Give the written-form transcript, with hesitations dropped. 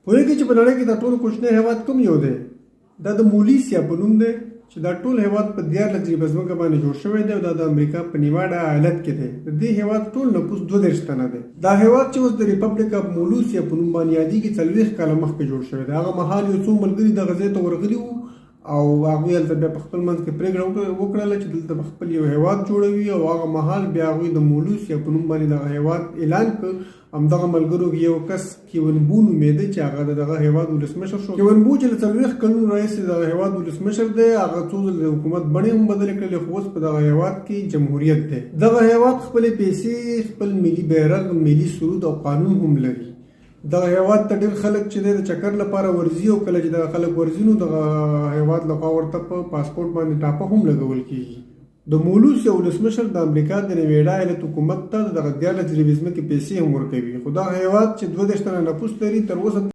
پوهېږئ چې په نړۍ کې تر ټولو کوچنی هېواد کوم یو دی؟ دا د مولیسیا په نوم دی چې دا ټول هېواد په 13 جریبه ځمکه باندې جوړ شوی دی او دا د امریکا په نیواډا ایالت کې دی. د دې هېواد ټول نفوس 32 تنه دی. دا هېواد چې اوس د ریپبلک اف مولوسیا په نوم باندې یادېږي، 40 کاله مخکې جوړ شوی دی. هغه مهال یو څو ملګري دغه ځای ته ورغلي وو او هغوی هلته بیا په خپل منځ کې پرېکړه وکړله چې دلته به خپل یو هېواد جوړوي او هغه مهال بیا هغوی د مولوسیا په نوم باندې دغه هېواد اعلان کړ. همدغه ملګرو کې یو کس کیون بو نومېده چې هغه د دغه هېواد ولسمشر شو. کیون بو چې له 40 کلونو راهیسې د دغه هېواد ولسمشر دی، هغه څو ځل د حکومت بڼې هم بدلې کړلې، خو اوس په دغه هېواد کې جمهوریت دی. دغه هېواد خپلې پیسې، خپل ملي بیرغ، ملي سرود او قانون هم لري. دغه هېواد ته ډېر خلک چې دی د چکر لپاره ورځي او کله چې دغه خلک ورځي نو دغه هېواد لخوا ورته په پاسپورټ باندې ټاپه هم لګول کېږي. د مولوس یو ولسمشر د امریکا د نیویډا ایالت حکومت ته د دغه 13 جریبې ځمکې پیسې هم ورکوي، خو دغه هېواد چې 32 تنه نفوس لري تر اوسه.